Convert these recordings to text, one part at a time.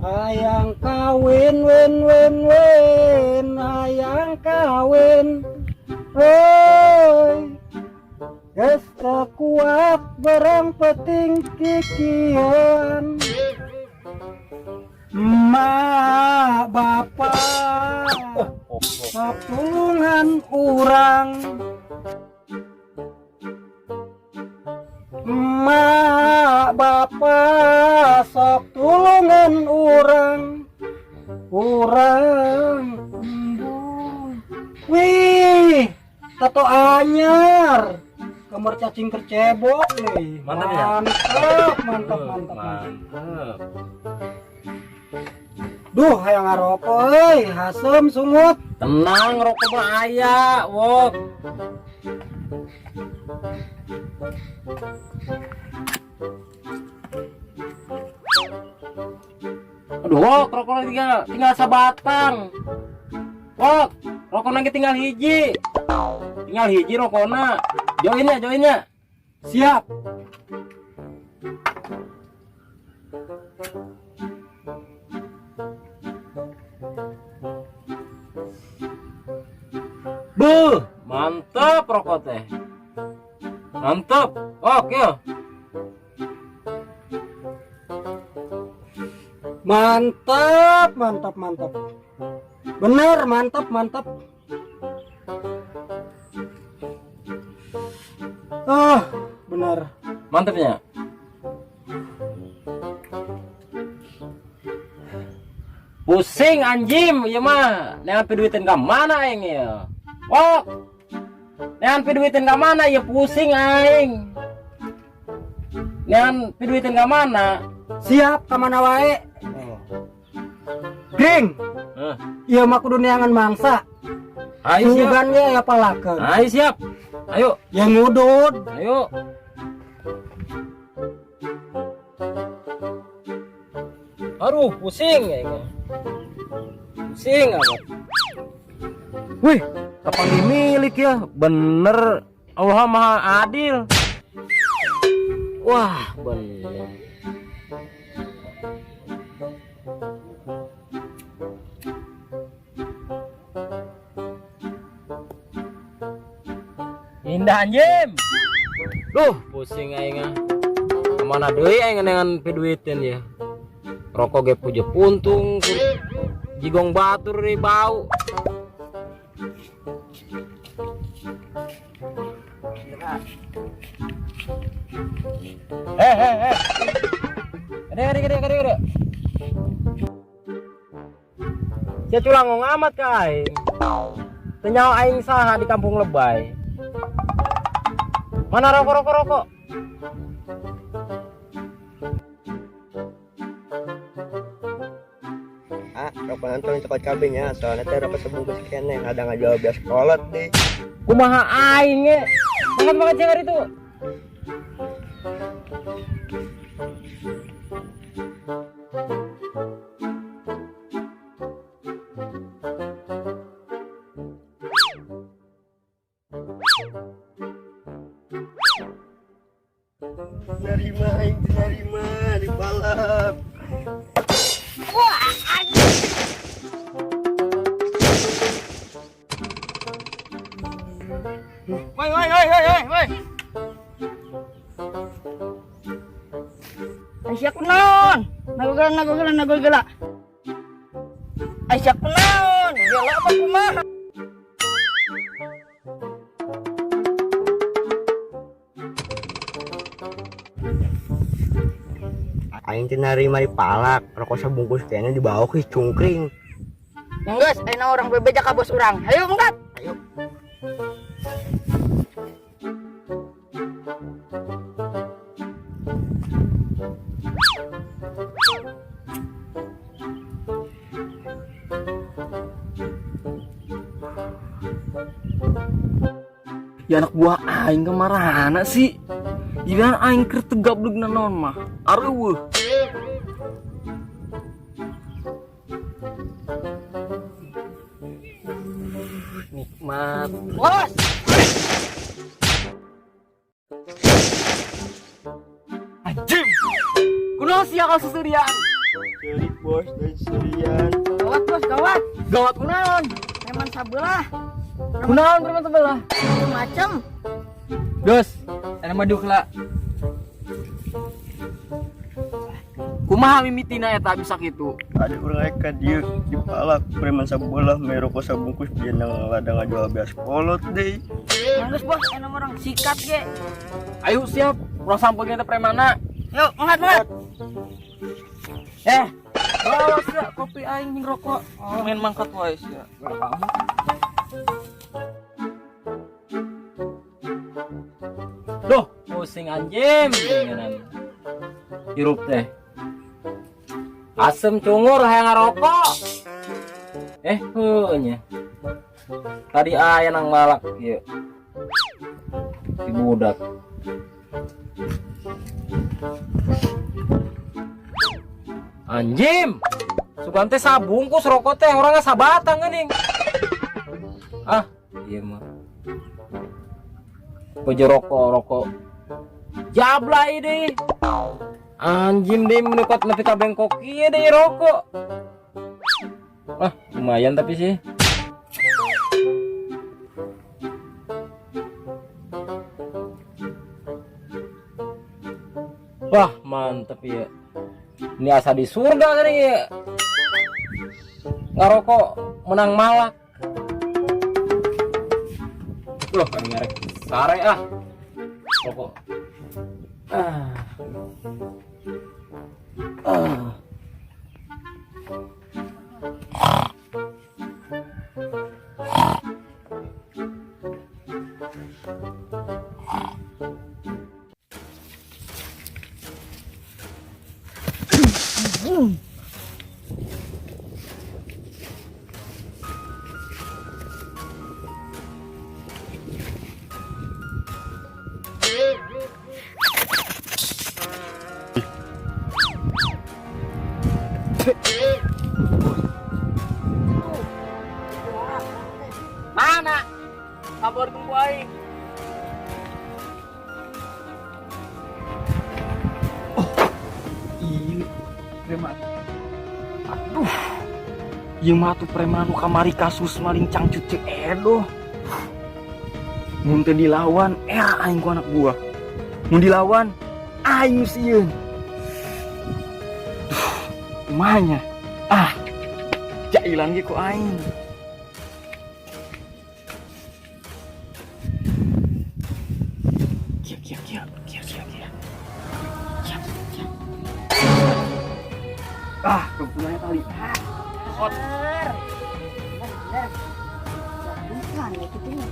Hayang kawin win win win, hayang kawin. Woi, geus teu kuat berang peting kikian. Emak bapak tulungan urang. Emak bapak sok tulungan urang. Urang embung. Wih, tato anyar. Kamar cacing kercebok nih. Mantap ya? Mantap, mantap, mantap, mantap. Mantap. Duh, hayang ngarokok euy, hasem sungut. Tenang, rokok mah aya, wok. Aduh, wok, rokok tinggal sabatang. Wok, rokok lagi tinggal hiji. Tinggal hiji rokokna. Join ya, join ya. Siap. Beuh, mantep rokok teh. Mantep. Oke. Mantap, mantap, mantap. Bener, mantap, mantap. Ah, bener. Mantapnya. Pusing anjim, ieu mah. Neangan piduiteun ka mana aing ieu? Wok. Neangan piduiteun ka mana ieu, pusing aing. Neangan piduiteun ka mana? Siap, ka mana wae. Gring. Hah. Ieu mah kudu neangan mangsa. Ayo siap. Sugan ge aya palakeun. Ayo siap. Ayo. Yang ngudud. Ayo. Aduh, pusing aing. Pusing amat. Wih, kapan dimilik ya? Bener, Allah Maha Adil. Wah, bener. Indah anjim. Duh, pusing aing ah. Kemana deui aing dengan piduiteun ya? Rokok ge puja puntung, jigong batur deui bau. Gede, gede, gede, gede, gede. Sia culang ngomong amat ka aing. Teu nyaho aing saha di kampung Lebay. Mana rokok, rokok, rokok? Ah, rokok nonton coklat kabehnya, soalnya teh rokok sebungkus kene, ada ngajual bias kolot deh. Kumaha aing ge? Makan makan siang hari itu. Nerima aing, nerima dipalap. Wah, anjing. Woi, woi, woi, woi, woi, woi. Aisyah kunaon? Nagugala, nagugala, nagugala. Aisyah kunaon? Gela apa kumaha? Aing teh narima dipalak, rokok sabungkus kayaknya dibawa ke cungkring. Enggeus, ayeuna urang bebeja ka bos urang. Hayu, mangkat. Ayo. Ya anak buah aing kemarana sih? Giliran aing keur teu gableg naon mah. Areueuh. Nikmat. Bos. Anjing. Kunaon sia ka seserian? Ceurik bos dari seserian. Gawat bos, gawat. Gawat kunaon? Preman sabelah. Kunaon preman sebelah? Macem. Dos, ana mah dukla. Kumaha mimitina eta bisa kitu? Ada urang rek ka dieu dipalak preman sabelah mere rokok sabungkus dia nang ladang ngajual beas kolot deui. Geus bos, aya orang sikat ge. Ayo siap, urang sampeurkeun teh premana. Yuk, mangkat mangkat. Bawa sia kopi aing jeung rokok. Main mangkat wae sia. Duh, pusing anjing dengan hirup teh. Asem cungur hayang ngarokok. Heuh nya. Tadi aya nang malak ieu. Si budak. Anjim. Sugan teh sabungkus rokok teh orangnya sabatang geuning. Ah, ieu mah. Pejo rokok. Jablay deh. Anjim deh menekat nepi ka bengkok ieu deh rokok. Ah, lumayan tapi sih. Wah, mantep ya. Ini asa di surga tadi ya. Ngarokok menang malak. Loh, kan ngarek sare ah. Rokok. Ah. Ah. Mana? Kabar tunggu aing. Oh, iya, preman. Aduh, ieu mah tuh preman nu kamari kasus maling cangcut Ceu Edo. Mun teu dilawan, era aing ku anak buah. Mun dilawan, aing nu sieun. Duh, kumaha nya? Ah, jailan ge ku aing. Kia, kia, kia, kia, kia, kia. Kia, kia. Ah, kebetulannya tali. Hot. Bener. Bener. Bukan ya gitu nya.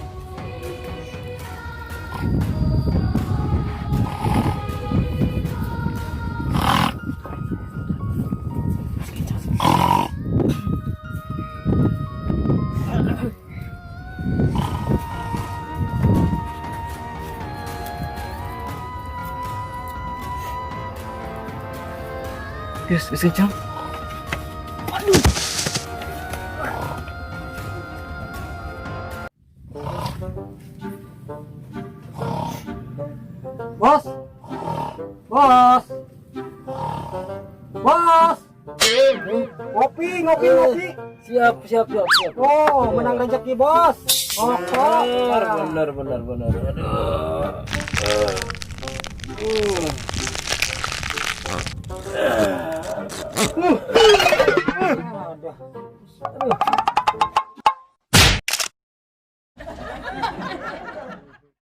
Yes, yes, kencang. Aduh. Bos. Bos. Bos. Ngopi, ngopi, ngopi. Siap, siap, siap, siap. Oh, menang rezeki, Bos. Rokok. Bener, bener, bener, bener. Aduh.